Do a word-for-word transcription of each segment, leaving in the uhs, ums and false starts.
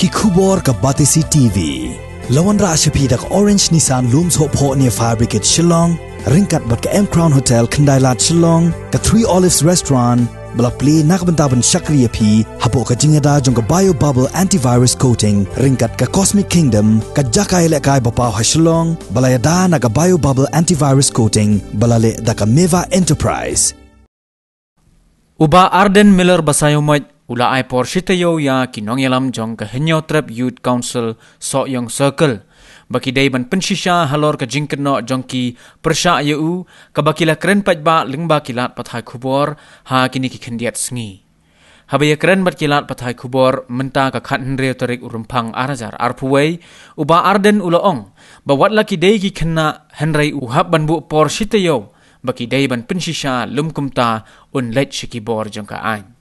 Ki khubor ka Batesi T V. La wanrah sha phi da ka Orange Nissan Lum Sohphoh near Fire Brigade Shillong, ryngkat bad ka M Crown Hotel Khyndailad Shillong, ka Three Olives Restaurant, ba la plie na ka bynta ban shakri ïa phi hapoh ka jingïada jong ka Bio Bubble Antivirus Coating, ryngkat ka Cosmic Kingdom, ka jaka ïalehkai ba paw ha Shillong, ba la ïada na ka Bio Bubble Antivirus Coating, ba la leh da ka Meva Enterprise. U Bah Ardent Miller Basaiawmoit u la ai por shi taïew ïa ki nongïalam jong ka Hynñiewtrep Youth Council Sohiong Circle ba ki dei ban pynshisha halor ka jingkynnoh jong ki pyrshah ïa u, kaba ki la kren paidbah lyngba ki lad pathai khubor ha kine ki khyndiat sngi. Haba ïakren bad ki lad pathai khubor mynta ka khathynriew tarik u Rymphang ar hajar arphew wei, u Bah Ardent u la ong ba wat la ki dei ki khynnah hynrei u hap ban buh por shi taïew ba ki dei ban pynshisha lym kumta un leit sha ki bor jong ka aiñ.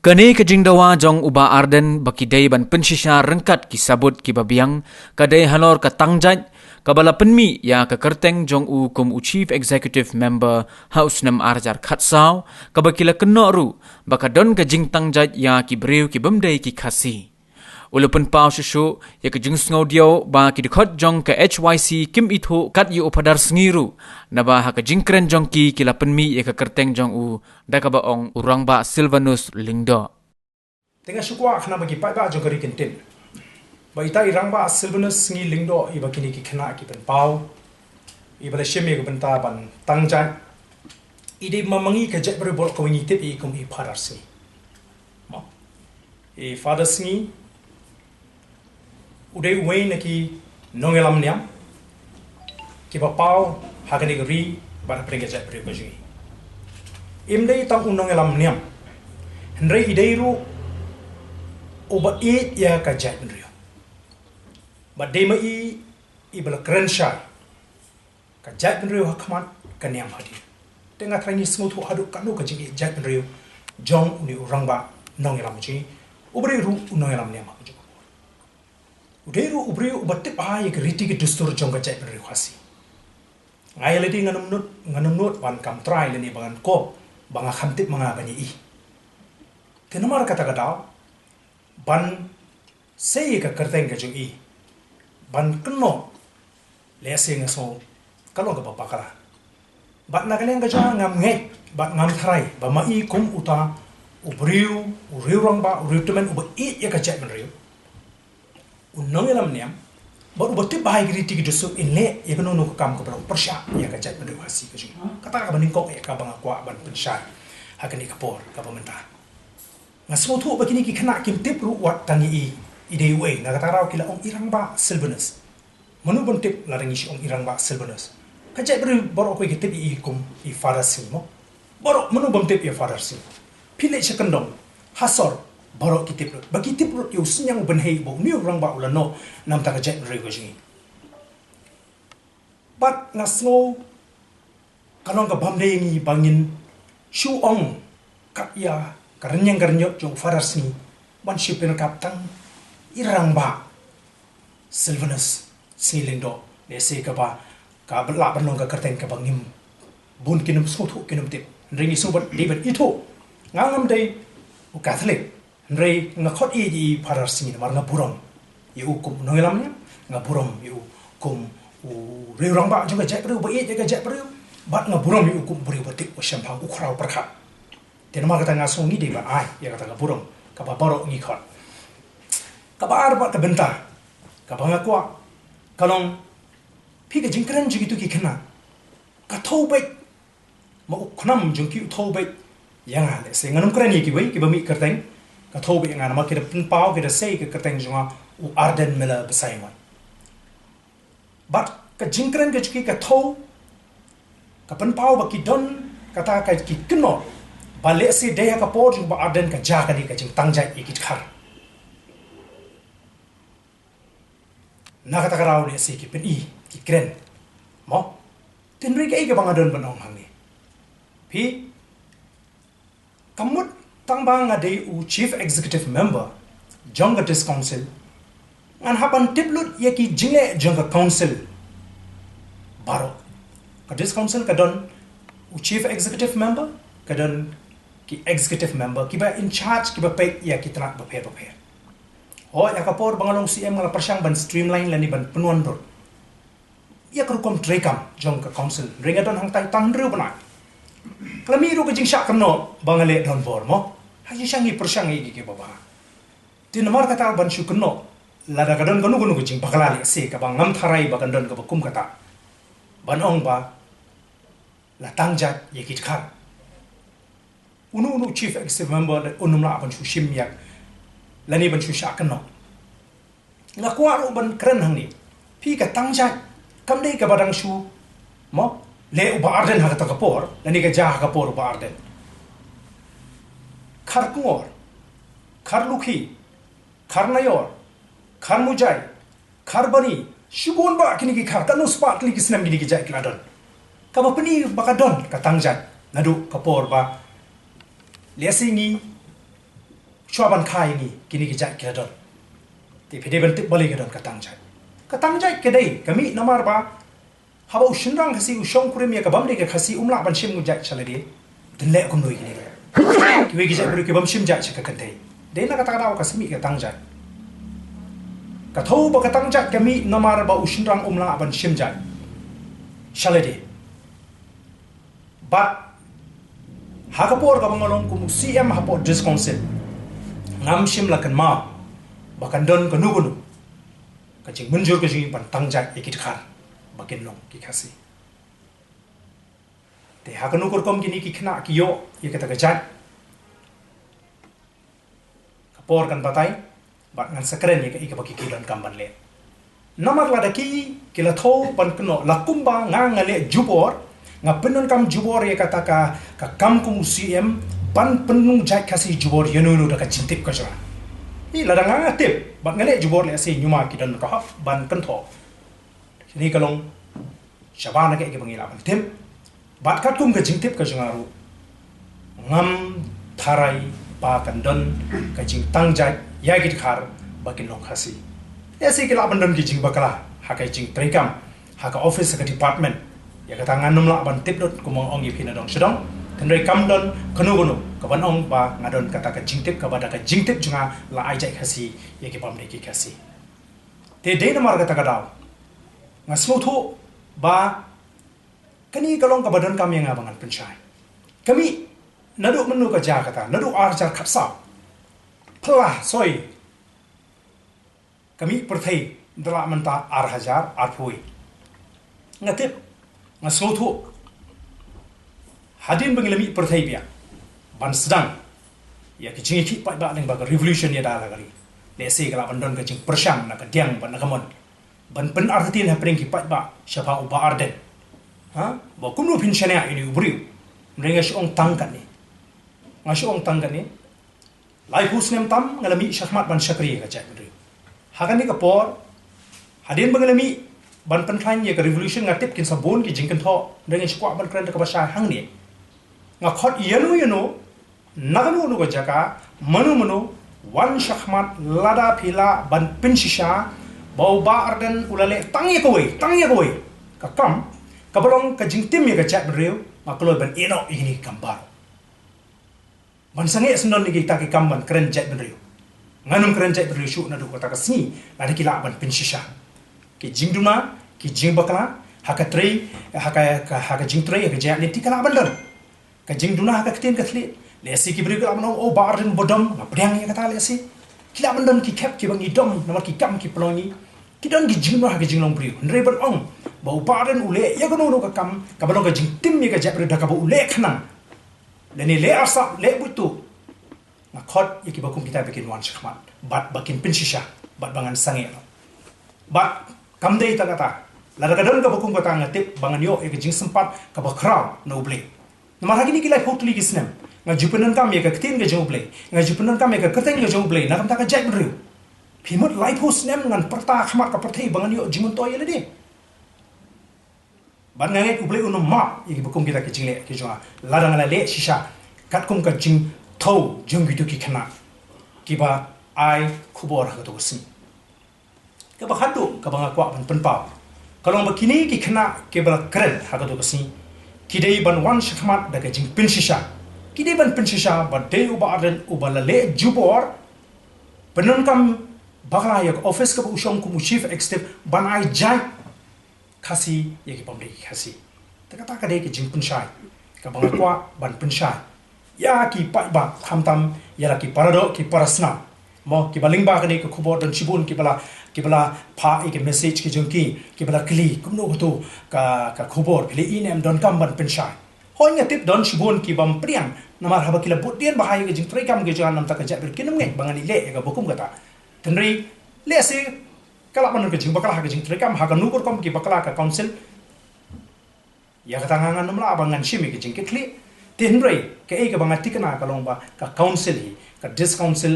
Kane ka jingdawa jong u Bah Ardent ba ki dei ban pynshisha ryngkat ki sabut kiba biang ka dei halor ka tang jait kaba la pynmih ïa ka kyrteng jong u kum u Chief Executive Member ha u snem ar hajar khatsaw, kaba ki la kynnoh ruh ba ka don ka jingtang jait ïa ki briew ki bym dei ki Khasi. U la pynpaw shuh shuh ïa ka jingsngewdiaw ba ki dkhot jong ka H Y C kim ithuh kat ïa u Phadar Sngi ruh, naba ha ka jingkren jong ki ki la pynmih ïa ka kyrteng jong u da kaba ong u Rangbah Sylvanus Lyngdoh. Te nga shu kwah khnang ba ki paidbah jong ka ri kin tip ba ita i Rangbah Sylvanus Sngi Lyngdoh iba kine ki khynnah ki pynpaw, iba la shim ïa ka bynta ban tang jait, i dei ma ma ngi ka jaitbynriew baroh kawei ngi tip ïa i kum i Phadar Sngi. Mo. I Phadar Sngi u dei uwei na ki nongïalam niam kiba paw ha kane ka ri bad hapdeng ka jaitbynriew ka jong ngi. Im dei tang u nongïalam niam, hynrei i dei ruh uba ïeit ïa ka jaitbynriew. Bad dei ma i iba la kren shai, ka jaitbynriew ha khmat, ka niam hadien. Te nga tharai ngi sngewthuh haduh katno ka jingïeit jaitbynriew jong une u rangbah nongïalam jong ngi, uba dei ruh u nongïalam niam ha kajuh ka por. U dei ruh u briew uba tip bha ïa ka riti ka dustur jong ka jaitbynriew Khasi. Nga ïa lade ngan ym nud, ngan ym nud ban kam trai lane ba ngan kop ba nga kham tip ma nga ban ïa i. Te namar kata ka daw ban sei ïa ka kyrteng ka jong i ban kynnoh, lehse nga sngew ka long kaba bakla. Bad na ka liang ka jong nga ngam ngeit bad ngam tharai ba ma i kum uta u briew, u riew rangbah, u riew tymmen uba ïeit ïa ka jaitbynriew, u nongïalam niam bad uba tip bha ïa ki riti ki dustur, in leh ïa kano kano ka kam kaba long pyrshah ïa ka jaitbynriew Khasi ka jong ngi. Kata kaba nyngkong ïa kaba nga kwah ban pynshai ha kane ka por kaba mynta. Nga sngewthuh ba kine ki khynnah kim tip ruh wat tang ïa i, i dei uei, na kata ka daw ki la ong i Rangbah Sylvanus. Mano bym tip lada ngi shu ong i Rangbah Sylvanus? Ka jaitbynriew baroh kawei ki tip ïa i kum i Phadar Sngi mo. Baroh, mano bym tip ïa Phadar Sngi? Phi leit sha kyndong, ha sor, baroh ki tip lut. Ba ki tip lut ïa u synñiang u bynhei uba une u rangbah u la noh na bynta ka jaitbynriew ka jong ngi. Bad nga sngew ka long ka bym dei ïa ngi ba ngin shu ong kat ïa ka rynïeng ka rynïot jong u Phadar Sngi ban shu pynkylla tang i Rangbah Sylvanus Sngi Lyngdoh, lehse kaba ka lah ban long ka kyrteng kaba ngim, bun kin ym sngewthuh, kin ym tip. Hynrei ngi sngewbha dei ban ithuh. Nga ngam dei u Katholik, hynrei nga khot ïa i Phadar Sngi namar nga burom ïa u kum u nongïalam niam, nga burom ïa u kum u riew rangbah jong ka jaitbynriew, ba ïeit ïa ka jaitbynriew, bad nga burom ïa u kum u briew ba tip, u shemphang, u khraw pyrkhat. Te namar kata nga sngew ngi dei ban ai ïa kata ka burom kaba baroh ngi khot. Kaba ar bad ka bynta kaba nga kwah ka long, phi, ka jingkren jong kito ki khynnah ka thew beit, ma u khnam jong ki u thew beit ïa nga, lehse ngan ym kren ïa kiwei kiba mih kyrteng, ka thew beit ïa nga namar ki da pynpaw, ki da sei ka kyrteng jong nga u Ardent Miller Basaiawmoit. Bad ka jingkren ka jong ki ka thew, ka pynpaw ba ki don kata ka, ki kynnoh ba lehse dei ha ka por jong u Bah Ardent ka jia kane ka jingtang jait ïa ki dkhar. Na kata ka daw lehse ki pyni, ki kren. Mo? Te hynrei kaei kaba nga don ban ong hangne, phi, ka mut tang ba nga dei u Chief Executive Member jong ka District Council, ngan hap ban tip lut ïa ki jingleh jong ka Council baroh. Ka District Council ka don u Chief Executive Member, ka don ki Executive Member kiba in charge, kiba peit ïa ki tnat bapher bapher. Hooid, ha ka por ba nga long C M nga la pyrshang ban streamline lane ban pynwandur ïa ka rukom treikam jong ka council. Hynrei nga don hangtai tang hynriew bnai. Ka la mih ruh ka jingshah kynnoh ba nga leh donbor mo. Ha ka jingshisha ngi pyrshang ïa ki kiba bha. Te namar kata ban shu kynnoh, lada ka don kano kano ka jingbakla lehse kaba ngam tharai ba kan don kaba kum kata, ban ong ba la tang jait ïa ki dkhar. Uno uno u chief executive member un ym lah ban shu shim ïa lane ban shu shah kynnoh. Nga kwah ruh ban kren hangne. Phi, ka tang jait kam dei kaba dang shu mo leh u Bah Ardent ha kata ka por, lane ka jia ha ka por u Bah Ardent. Khar Kungor, Khar Lukhi, Khar Naior, Khar Mujai, Khar Bani, shibun bah kine ki khar, katno spah tylli ki snem kine ki jait ki la don. Kaba pyni ba ka don ka tang jait naduh ka por ba lehse ngi shuwa ban kha ïa ngi, kine ki jait ki la don. Te phi dei ban tip balei ka don ka tang jait. Ka tang jait ka dei ka mih namar ba haba u shynrang Khasi u shongkurim ïa ka bym dei ka Khasi, um lah ban shim ka jait sha lade. Te leh kumno ïa kine ki, kiwei ki jaitbynriew ki bym shim jait sha ka kynthei? Dei na kata ka daw ka sa mih ka tang jait. Ka thew ba ka tang jait ka mih namar ba u shynrang um lah ban shim jait sha lade. Bad ha ka por kaba nga long kum u C M hapoh District Council, ngam shym la kynmaw ba kan don kano kano ka jingmynjur ka jong ngi ban tang jait ïa ki dkhar ba kin long ki Khasi. Te ha kano ka rukom kine ki khynnah ki ïoh ïa kata ka jait? Ka por kan batai, bad ngan sa kren ïa kaei kaba ki, ki donkam ban leh. Namar lada ki, ki la thew ban kynnoh, la kumba nga, nga leh jubor, nga pyndonkam jubor ïa kata ka, ka kam kum u C M, ban pynlong jait Khasi jubor ïano ïano da ka jingtip ka jong nga. Hi, lada nga, nga tip, bad nga leh jubor lehse ñiuma ki don ka hok ban kynthoh. Kine ka long shabar na kaei kaba ngi lah ban tip. Bad katkum ka jingtip ka jong nga ruh, ngam tharai ba kan don ka jingtang jait ïa ki dkhar ba kin long Khasi. Lehse ki lah ban don ki jingbakla ha ka jingtreikam, ha ka office, ha ka department. Ïa kata ngan ym lah ban tip lut kumba nga ong ïa phi nadong shadong. Hynrei kam don kano kano kaban ong ba nga don kata ka jingtip kaba da ka jingtip jong nga la ai jait Khasi ïa ki bym dei ki Khasi. Te dei namar kata ka daw nga sngewthuh ba kane ka long kaba donkam ïa nga ba ngan pynshai. Ka mih naduh mynno ka jia kata, naduh ar hajar khatsaw. Phylla, soi, ka mih pyrthei da la mynta ar hajar arphew. Nga tip, nga sngewthuh, hadien ba ngi la mih pyrthei biang ban sdang ïa ka jingïakhih paidbah lyngba ka revolution ïa da la ka ri, lehse ka lah ban don ka jingpyrshang na ka diang bad na ka mon ban pynartatien hapdeng ki paidbah shaphang u Bah Ardent. Ha? Ba kumno phin shaniah ïa une u briew. Hynrei nga shu ong tang katne. Nga shu ong tang katne. Laiphew snem tam nga la mih shakhmat ban shakri ïa ka jaitbynriew. Ha kane ka por, hadien ba nga la mih ban pynkhlaiñ ïa ka revolution, nga tip kin sa bun ki jingkynthoh, hynrei nga shu kwah ban kren da kaba shai hangne. Nga khot ïano ïano, na kano kano ka jaka, mano mano, wan shakhmat lada phi lah ban pynshisha ba u Bah Ardent u la leh tang ïa kawei, tang ïa kawei ka kam kaba long ka jingtim ïa ka jaitbynriew, nga kloi ban ïehnoh ïa kine ki kam baroh. Ban sangeh syndon ïa kita ki kam ban kren jaitbynriew. Ngan ym kren jaitbynriew shuh naduh kata ka sngi lada ki lah ban pynshisha. Ki jingduna, ki jingbakla ha ka trei, ha ka, ka, ha ka jingtrei, ha ka jingïaid lynti ka lah ban don. Ka jingduna ha ka ktien ka thylliej, lehse ki briew ki lah ban ong, "Oh, Bah Ardent ba dom." Nga pdiang ïa kata lehse. Ki lah ban don ki khep kiba ngi dom namar ki kam ki pynlong ïa ngi. Ki don ki jingduna ha ka jinglong briew. Hynrei ban ong ba u Bah Ardent u leh ïa kano kano ka kam kaba long ka jingtim ïa ka jaitbynriew da kaba u leh khnang, lane leh arsap, leh buit tuh, nga khot ïa kiba kum kita ba kin wan shakhmat bad ba kin pynshisha bad ba ngan sangeh noh. Bad kam dei tang kata, lada ka don kaba kum kata nga tip ba ngan ïoh ïa ka jingsympat kaba khraw na U Blei. Namar ha kine ki laiphew tylli ki snem nga ju pyndonkam ïa ka ktien ka jong U Blei, nga ju pyndonkam ïa ka kyrteng ka jong U Blei na ka bynta ka jaitbynriew. Phi mut laiphew snem ngan pyrta ha khmat ka pyrthei ba ngan ïoh jingmyntoi ïa lade. Bad nga ngeit U Blei un ym map ïa kiba kum kita ki jingleh ki jong nga lada nga la leh shisha katkum ka jingthew jong kito ki khynnah kiba ai khubor ha kato ka sngi. Kaba khatduh kaba nga kwah ban pynpaw ka long ba kine ki khynnah kiba la kren ha kato ka sngi ki dei ban wan shakhmat da ka jingpynshisha. Ki dei ban pynshisha ba dei u Bah Ardent uba la leh jubor, pyndonkam bakla ïa ka office kaba u shong kum u chief executive ban ai jait Khasi ïa ki bym dei ki Khasi. Te kata ka dei ka jingpynshai kaba nga kwah ban pynshai ïa ki paidbah, khamtam ïa la ki paradoh ki parasnam. Mo, kiba lyngba kane ka khubor don shibun kiba la, kiba la phah ïa ka message ka jong ki, kiba la kylli kumno kato ka, ka khubor, phi la ïohi ne em, donkam ban pynshai. Hooid, nga tip don shibun ki bym pdiang namar haba ki la bud dien bha ïa ka jingtrei kam ka jong nga, namar kata ka jait bad kim ngeit ba ngan ïaleh ïa kaba kum kata. Hynrei lehse ka lah ban don ka jingbakla ha ka jingtrei kam, ha kano ka rukom ki bakla ka council. Ïa kata nga ngan ym lah ba ngan shim ïa ka jingkitkhlieh. Te hynrei kaei kaba nga thikna ka long ba ka council hi, ka district council,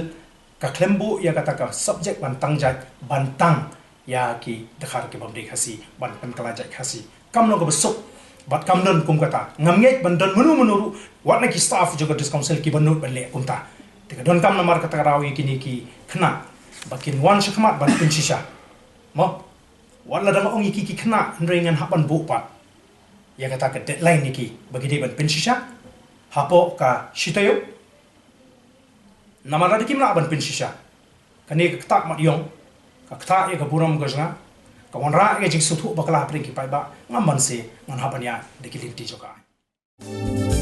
ka khlem buh ïa kata ka subject ban tang jait, ban tang ïa ki dkhar ki bym dei Khasi, ban pynkylla jait Khasi. Kam long kaba suk bad kam don kum kata. Ngam ngeit ban don mano mano ruh, wat na ki staff jong ka district council, kiba nud ban leh kumta. Te ka donkam namar kata ka daw ïa kine ki khynnah ba kin wan shakhmat ban pynshisha. Mo, wat la dang ong ïa ki ki khynnah, hynrei ngan hap ban buh pat ïa kata ka deadline ïa ki ba ki dei ban pynshisha hapoh ka shi taïew. Namar lada kim lah ban pynshisha, kane ka ktah mat ïong, ka ktah ïa ka burom ka jong nga, ka wanrah ïa ka jingsngewthuh bakla hapdeng ki paidbah, ngam banse ngan hap ban ïaid da ki lynti jong ka aiñ.